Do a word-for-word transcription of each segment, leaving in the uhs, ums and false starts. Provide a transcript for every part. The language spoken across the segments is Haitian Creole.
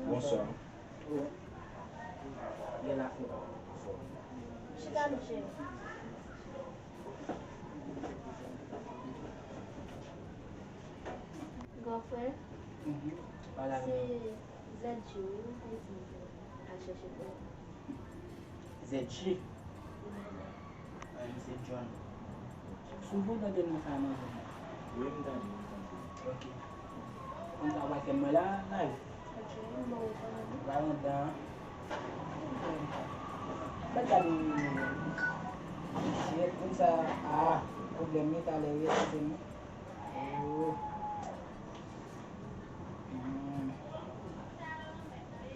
Bonswa. Chita m chè. Gran frè, se Z J wi, ou te di al chèche pou ou. Z J? Wi, men. Ah, misye John. Souvan w tande non sa a nan zòn nan? Wi, m tande, m tande. Ok. Konn sa w pral fè m wè la, live? Ok, m ba w kanmenm. Ba yon dan. Mwen gade yon minit. Shit, konn sa a, pwoblèm li talè wi, se nou. Oh. Hmm.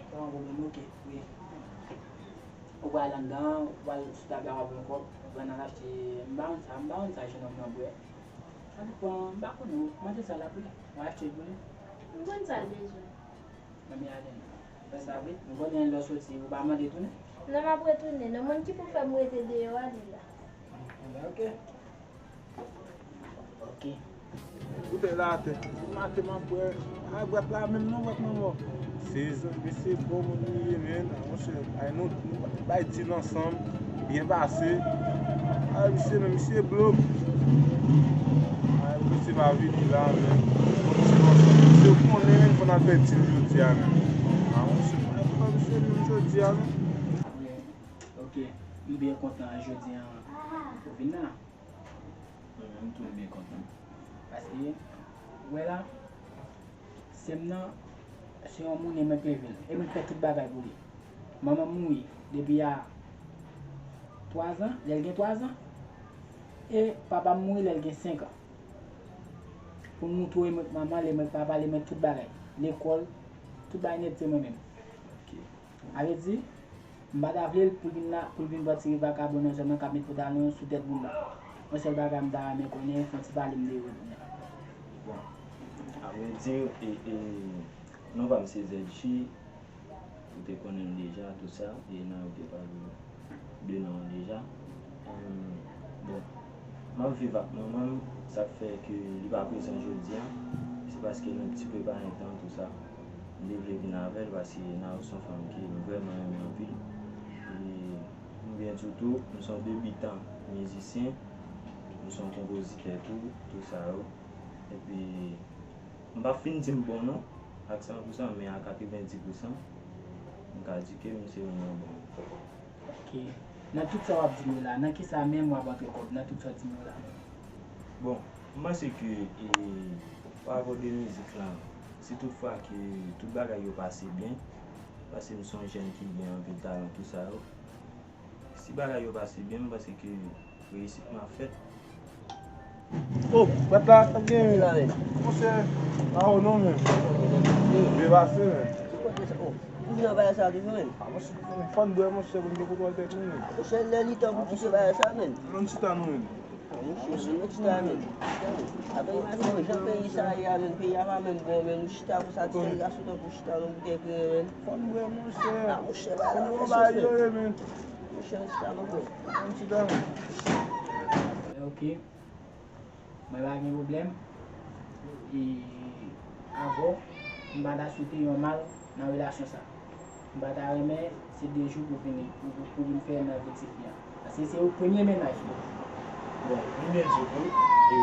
Pa yon pwoblèm, ok, wi. Ou pral anndan, ou pral sou tab la, w ap pran kòb, ou pral al achte, m pa konn sa, m pa konn sa jenòm nan bwè. Sa depann, m pa konnen, mande sa l ap li, w achte l pou li. M konn sa l bezwen. Mami Alèn, fè sa vre, m konnen lè w soti, ou pa mande tounen. Non, m ap retounen. Non, moun ki pou fè m rete deyò a, li la. Anben, ok. Ok. Boutèy la atè. Maten m ap bwè. Ay, bwèt la menm non, bwèt manman. Se zanmi, se bon moun nou ye, men. Ah, monchè, ay, nou, nou bay dil ansanm. Byen pase. Ay, misye menm, misye blòk. Ay, misye pa vini la, men. Bon, misye, misye konnen, men, fò n al fè dil jodi a, men. Ah, monchè, ay, fò misye vin jodi a, men. Ok, m byen kontan jodi a ou vin la. Mwen menm tou m byen kontan. Paske, ou wè la, sè m nan, se yon moun e mwen k leve l. E mwen k fè tout bagay pou li. Manman m mouri depi a twa zan, lè l gen twa zan. E papa m mouri lè l gen senk an. Pou m tou e mwen k manman l, e mwen k papa l, e mwen k tout bagay. Lekòl, tout bagay nèt se mwen menm. Ok. A vle di, m pa ta vle l pou l vin la, pou l vin pran ti ri vakabon nan zòn nan k ap met pantalon sou tèt moun nan. Yon sèl bagay m ta renmen konnen, fè yon ti pale m de ou kounye a. Bon, a vrè di, e, e, non pa m se Z J, ou te konnen m deja, tout sa, e nan ou te pale de non an deja. Bon, m ap viv ak manman m, sa k fè ke li pa prezan jodi a, se paske nan ti preparan tan, tout sa, m te vle vin avè l, paske Nao se yon fanm ke m vrèman renmen anpil. E m byen di w tou, m se yon debitan mizisyen, m se yon konpozitè tou, tout sa yo. Epi, m p ap fin di m bon non, ak san pou san, men a katrevenndis pou san, m ka di ke m se yon bon. Ok. Nan tout sa w ap di m yo la, nan kisa menm w ap antre kòb nan tout sa w di m yo la menm? Bon, m panse ke, e, pa rapò de mizik lan, si tout fwa ke tout bagay yo pase byen, paske m se yon jèn ki gen anpil talan, tout sa yo, si bagay yo pase byen, m panse ke reyisit mwen ap fèt. Oh, bwat la, t ap gen wi. Monchè, pa ou non, men. Byen pase, men. Ou vin nan bagay sa toujou, men. Ah, monchè, fò n bwè, monchè, pou n gen kontwòl tèt nou, men. Monchè, lè li tan pou kite bagay sa, men. Ann chita nou, men. Ah, monchè, nou chita, men. Apre, imajine w, jan peyi sa ye a, men. Peyi a pa menm bon, men. Nou chita konsa, ti sèl gason tankou chita nan boutèy kreyon, men. Fò n bwè, monchè. Ah, monchè, bagay la fè soufle. Monchè, nou chita, men. Ann chita, men. Ok. Mwen pa gen pwoblèm. E avè w, m pa ta swete yon mal nan relasyon sa. M pa ta renmen se de jou pou vini, pou, pou, pou vin fè nan vi ti fi an. Paske se ou premye mennaj mwen. Bon, m byen di w tou, e,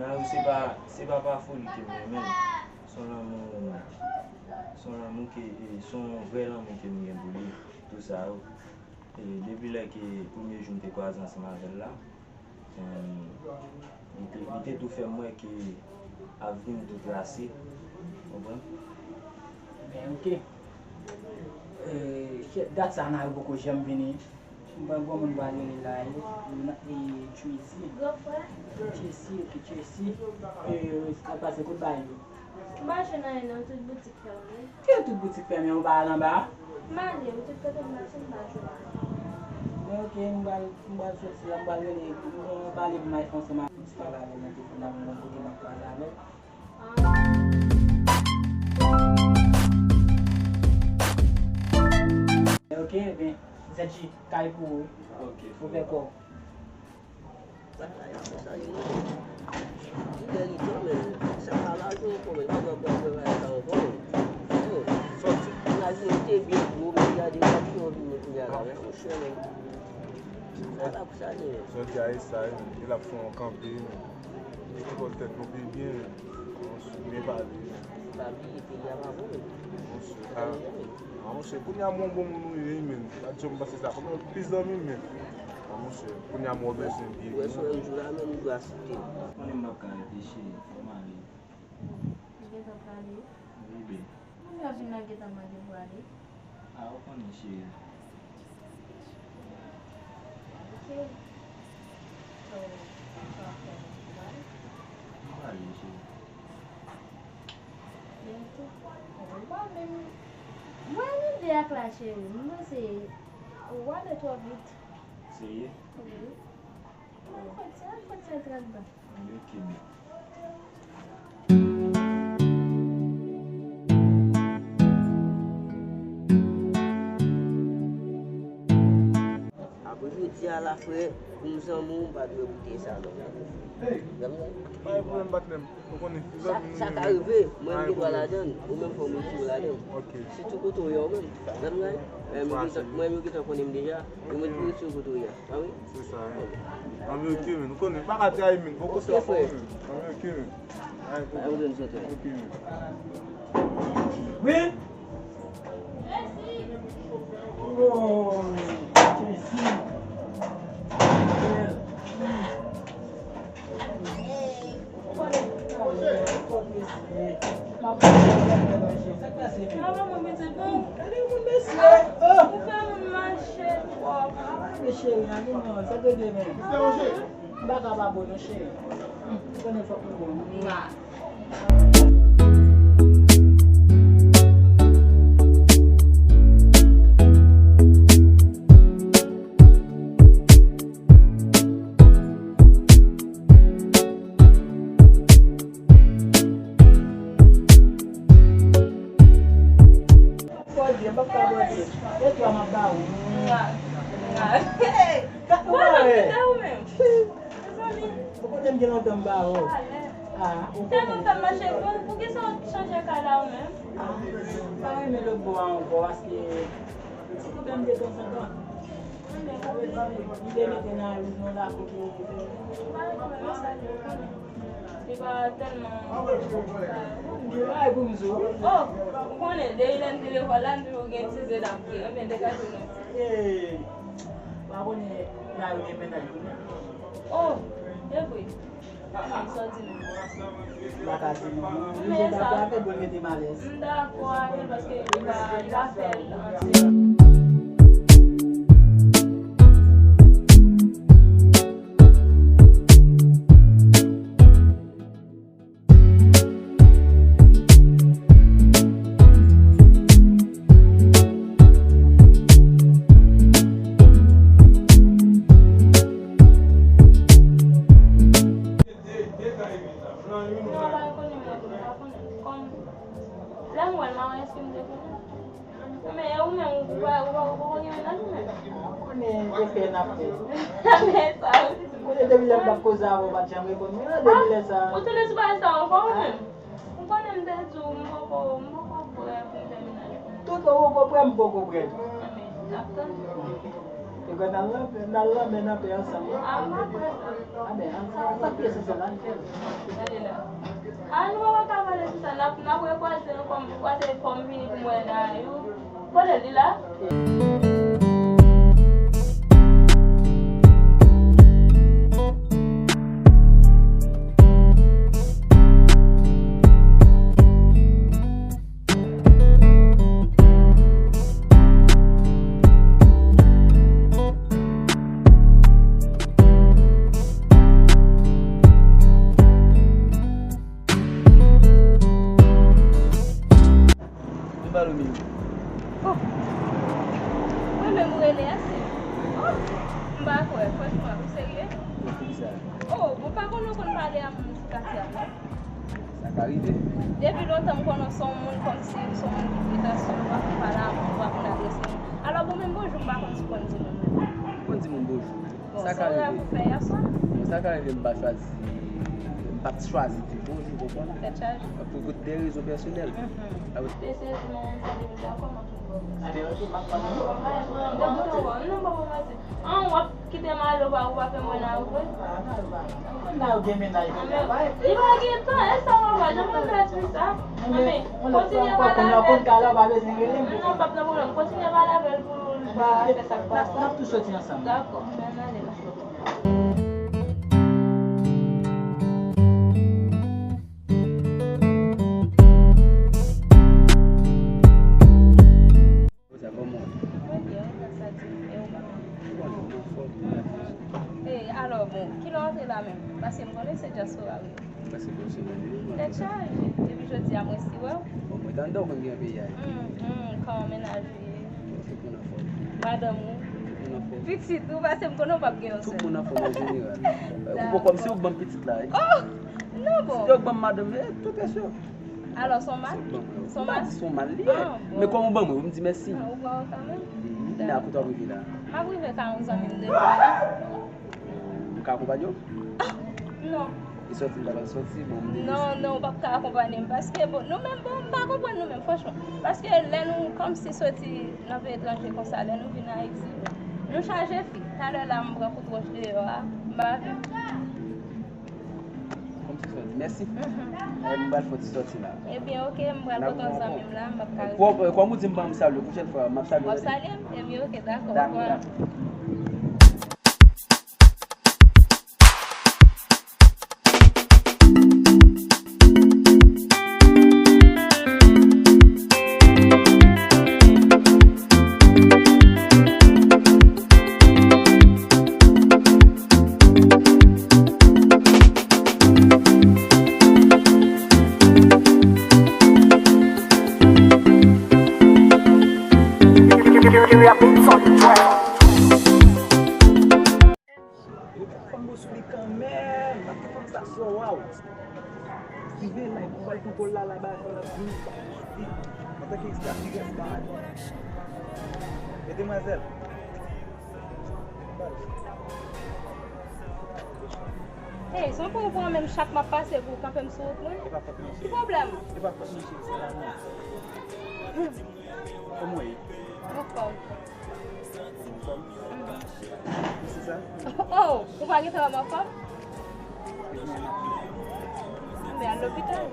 Nao se pa, se pa pa foli ke m renmen l. Se yon lanmou, se yon lanmou ke, e, se yon vrè lanmou ke m gen pou li, tout sa yo. E depi lè ke premye jou m te kwaze ansanm avè l la, li te, li te tou fè m wè ke avni m tou trase, w konprann? Men, ok. E, dat sa Nao poko janm vini. M pa granmoun pa rele la, e, e, Tracy. Tracy, ok, Tracy. E, sa pase kot bagay yo? M pa jwenn anyen non, tout boutik fèmen. Ki tout boutik fèmen, ou pa al anba a? M ale wi, tout kote m mache, m pa jwenn anyen. Men ok, m pral, m pral soti la, m pral rele, m pral pale pou m al fè ansanm ak yon ti pale avè l nan telefòn la, pou m wè kote m ap kwaze avè l. Ok, ebyen, Z J, kay pou ou wi. Ok. Ou fè kò. Sa k la, y ap fè sa, li, li bèl, li bèl, men sa pa lajan ankò, men pa gen anpil bagay sa ankò, men. Sa t ap chale, men. Jodi a, e sa, e, e l ap fè yon kanpe, men. Li konn tèt nou pi byen, men. Byen pale, men. Pa bliye, peyi a pa bon, men. Monchè, a, a, monchè, kounye a m wè yon bon moun ou ye, men. Gad jan m pase sa, kòman plis zanmi m, men. A, monchè, kounye a m wè w bezwen byen. Wè, sou yon jou la, men, m dwe asiste. Konnen m p ap ka rete, cheri, fò m ale. Ou gentan prale? Wi, bebe. Moun yo vin nan gentan mande pou ale. A, ou konnen, cheri. Ok. So, sa w ap fè pou ale? M prale, cheri. Byentou. Ou pa menm. Mwen, lide ak la, cheri. M panse ou ale twò vit. Serye? Wi. Ou fòt sa, ou fòt sa trant ban. Ann kenbe. Apre jodi a la, frè, pou m zanmi w, m pa dwe boute sa non. Zanmi? Pa gen pwoblèm, patnè m. Ou konnen, sa, sa ka rive, mwen m gen dwa ladan l, ou menm fò w retire w ladan l. Ok. Sitou kote w ye a, ou menm. Zanmi? Mwen, mwen gentan konnen m deja, ou mèt pou retire w kote w ye a. A wi? Se sa, wi. Ann, ok, men. Ou konnen, m pa ka trayi, men. Poko se la fò, men. Ann, ok, men. Ay, poko. Ok, men. Wi? Oh, Jezi. Mwen pa ka pa bon non, cheri. Ou konnen fòk nou bon. Fò di, m p ap ka bòde. E twa m ap ba ou. Mwa. Mwa. Hey! Ka ou mare? Ou menm? Mezanmi. Ou konnen m gen lontan m ba ou. Alèz. Ah, ou konnen. Tèlman fè m mache, pou, poukisa w chanje kay la ou menm? Ah, m pa renmen lòt bò a ankò, paske ti pwoblèm de tanzantan. Li te mete nan ri nou la pou ki. Li pa tèlman. Li pa pou m di w. Oh, ou konnen, depi lè m te lekòl la, m toujou gen ti zye l ap fè. Ebyen, degaje nou. Ee, pa konnen la yo gen mennaj ou menm. Oh, e vre. Sa w di menm? M pa ka di non. M oblije dakò avè l pou l mete m alèz. M dakò avè l paske li pa, li pa fè l antre. Non, pa konnen mwen tou, m pa konnen. Kòm lè m wè l, m pa wè èske m te konnen. Men e ou menm, ou pa, ou pa, ou poko gen mennaj ou menm? Ou konnen efè n ap fè. Men sa, wi. Ou konnen depi lè m t ap koze avè w, ou pa t janm reponn mwen, depi lè sa. Ou tounen sou bagay sa ankò ou menm? Ou konnen m te di w, m poko, m poko prè pou m fè mennaj. Tout ou poko prè, m poko prè. Ebyen, n ap tann. Ebyen, n al nan, n al nan men nan pè ansanm. A, m pa prè sa. A, men, an, sa, sa pi esansyèl la, n fè l. Gade la. A, nou pa ka pale sou sa, n ap, n ap rekwaze ankò, m kwaze fò m vini pou m wè Nayou. Kote li la? Vin ba nou minit. Oh. Mwen menm ou rele a se. Oh. M pa kwè, franchman, ou serye? Poukisa? Oh, ou pa konn ou konn pale a moun sou katye a, non? Sa ka rive. Depi lontan m konnen w se yon moun kòmsi, w se yon moun ki pretansye, ou pa konn pale a moun, ou pa konn adrese moun. Alò, bon, menm bonjou, m pa konn si w konn di moun menm. M konn di moun bonjou. Bon, sa ka rive. Bon, sa ka rive m pa chwazi, m p ap chwazi di bonjou, ou konprann? Tèt chaje. Pou, pou de rezon pèsonèl. Mhm. Mesye, men sa depi sa kòman? Ebyen, ok, m ap pale. Mwen pa wè, non, papa, mèsi. An, w ap kite m ale, ou pa, ou pa fè mwen nan vre. Konn nan yo gen mennaj, gen travay. Li pa gen tan, e sa, papa, jan mwen fè di sa. Anben, kontinye pale avè l. Konn talè, ou pa bezwen rele m. Non, p ap nan pwoblèm. Kontinye pale avè l pou l pa fè sa k pa sa. N ap tou soti ansanm. Dakò, ann ale la. Sa kòman? Mwen byen, wi, gras a Dye. E ou menm? Mwen anfòm, mwen anfòm. E, alò, bon, kilè w antre la menm? Paske m konnen se dyaspora w ye. Paske bon semèn, wi, mwen. Tèt chaje. Depi jodi a, mwen si wè w. Bon, mwen t anndan, ou konn gen yon peyi a. Hum, hum, kòman mennaj ou ye? Tout moun anfòm. Madanm ou? Tout moun anfòm. Pitit ou, paske m konnen w p ap gen yon sèl. Tout moun anfòm an jeneral. Ou poko, kòmsi ou k ban m pitit la, wi. Oh! Non, bon. Si yo k ban m madanm, eh, tout est sûr. Alò, s on mal? S on mal. M pa di s on mal li ye. Ah, bon. Men kòm ou ban mwen, ou m di mèsi. Ah, ou ban mwen kanmenm? Mhm. Men a kote w ap rive la? M ap rive ka yon zanmi m devan la. M ka akonpanye w? Ah, non. E sòti m ta pral sòti, bon, m te... Non, non, ou p ap ka akonpanye m. Paske, bon, nou menm, bon, m pa konprann nou menm, franchman. Paske lè nou, kòmsi soti nan peyi etranje konsa, lè nou vin Ayiti, nou chanje fi. Talè la, m pran kout wòch deyò a, m pa vle. Kòmsi sòti. Mèsi. Mhm. Eh, m pral fè ti sòti la. Ebyen, ok, m pral kote yon zanmi m la, m p ap ka rete. Kòm, kòm ou di m ban m salye, pwochèn fwa, m ap salye w. W ap salye m? Ebyen, ok, dakò, dakò, dakò. Fò m bo sou li kanmenm, paske fanm sa so, waw. Rive la, epi w pral kontwòl la, laba, fò l ap vini. Antanke ekstra, li rès bagay. E demwazèl. Hey, se yon pran pran menm chak m ap pase pou w kanpe m sou wout mwen. E pa fòt mwen, cheri. Ki pwoblèm? E pa fòt mwen, cheri, se lanmou. Kòman w ye? Anfòm. Anfòm? Mm. Ou se sa? Oh, ou pa gentan wè m anfòm? Anben, al lopital.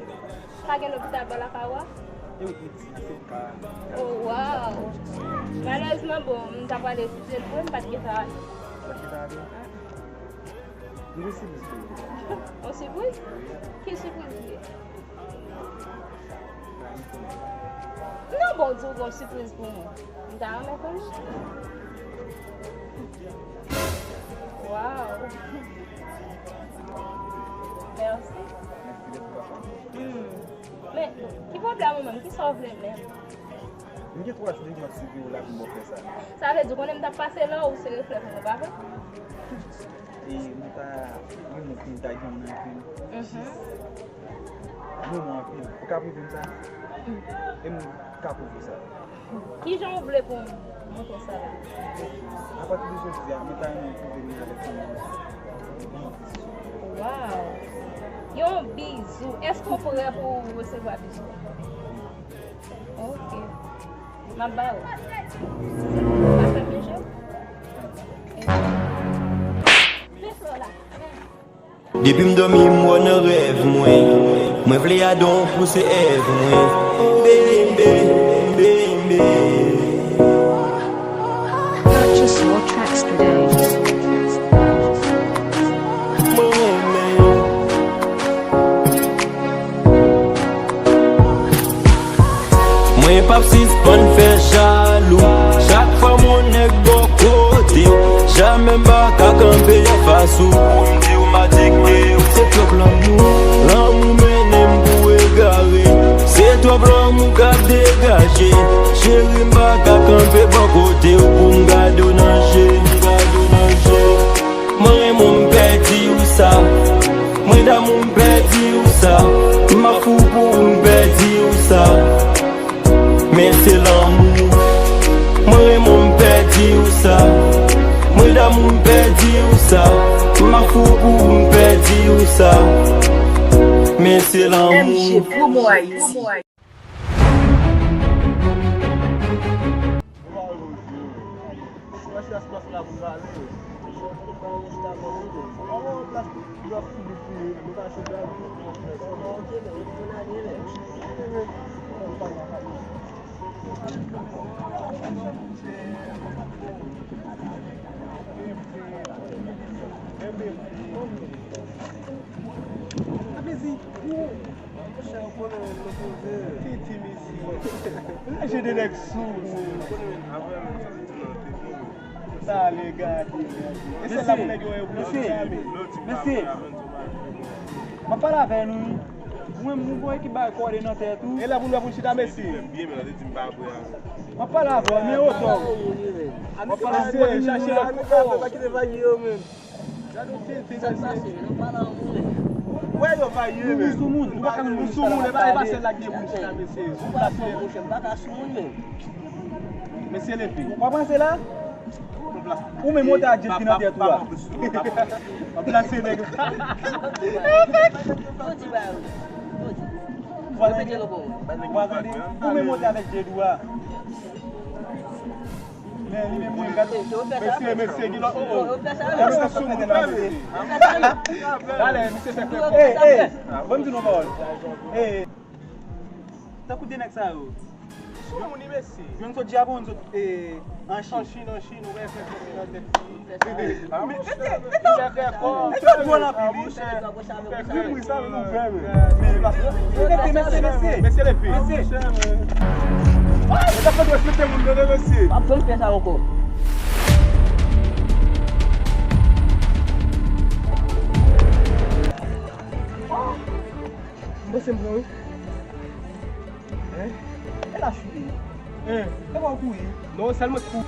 Pa gen lopital bò lakay ou a? E wi, medisina se pa. Oh, waw. Malerezman, bon, m ta prale etidye l vre, m pa t gentan ale. Ou pa t gentan ale? Ah. M gen sipriz pou ou. Yon sipriz? Ki sipriz li ye? Non, bon, w di w gen yon sipriz pou mwen. M ta renmen konnen. Waw. Mèsi. Hmm. Men, ki pwoblèm ou menm? Kisa w vle menm? M gen twa jou depi m ap swiv ou la pou m ba w flè sa. Sa vle di, ou konnen m t ap pase la, ou se reflè pou mwen, pa vre? E mwen ta renmen pou m ta gen nan epi jis mwen mwen anpil. Ou ka pwouve m sa? E mwen ka pwouve sa. Kijan ou vle pou m montre w sa la? Apati de jodi a, mwen ta renmen pwouve m avèk yon bizou. Waw! Yon bizou. Èske w prè pou w resevwa bizou? Ok. M ap ba ou. Pa fè m manje. Vin, Flora. Depi m dòmi, m wè w nan rèv mwen. Mwen vle adan w pou se èv mwen. Bebe, bebe, bebe. Purchase your tracks today. Mwen renmen w. Mwen p ap sispann fè jalou. Chak fwa m wè yon nèg bò kote w, jamè m pa ka kanpe anfas ou. Pou m di w m adikte w. Se twòp lanmou. Lanmou mennen m pou egare. Se twòp lanmou k ap degaje. Cheri, m pa ka kanpe bò kote w pou m gade w nan je. Gade w nan je. Mwen renmen w, m pèdi w sa. Mwen damou, m pèdi w sa. M ap fou pou w, m pèdi w sa. Men se lanmou. Mwen renmen w, m pèdi w sa. Mwen damou, m pèdi w sa. M ap fou pou w, m pèdi w sa. Men se lanmou. M J Promo Haïti. Plas, plas la pou pale. Oh, plas, plas pou li, pou li, pou li, pou li. Titi, mesye. Jede nèg sou. Sa ale, gade, gade. E sèl la pou nèg yo, yo bloke sa, men. Mesye, m ap pale avè nou, wi. Ou menm, ou voye ki bay kòde nan tèt ou. E lè pou nou pou n chita, mesye. M ap pale avè w, men otò. M ap pale avè w, men otò. Wè yo va ye, men. Ou soumoun, ou pa ka menm soumoun, e pa, e pa sèl la ki gen pou n chita, mesye. Ou pa soumoun, m pa ka soumoun, men. Mesye, leve. Ou pa panse la? Ou menm ou ta djed ki nan tèt ou a. Ap plase nèg. Ou di ba yo. Ou di. Ou pa tande? Ou menm ou te avèk djed ou a. Men li menm mwen gade. Mesye, mesye, ki lòt, oh, oh. Gade sa sou moun la, mesye. Talè, misye fè fè. Ey, ey, ban m di nou pawòl. Ey. Tankou de nèg sa yo. Sou moun li, mesye. Youn sot Japon, youn sot, eh, an Chin. An Chin, an Chin, ou wè fè fè nan tèt li. Men, mete, mete, mete dwòl anpil, wi. Wi, wi, sa vle nou fè, men. Men, mesye, mesye, mesye. Mesye, leve. Mesye. Mesye, men. Mete fè respekte moun, mesye. Pa fè m fè sa ankò. M panse m pran, wi. Hein? E la chute. Hein? E pa w kouri. Non, sèlman kou.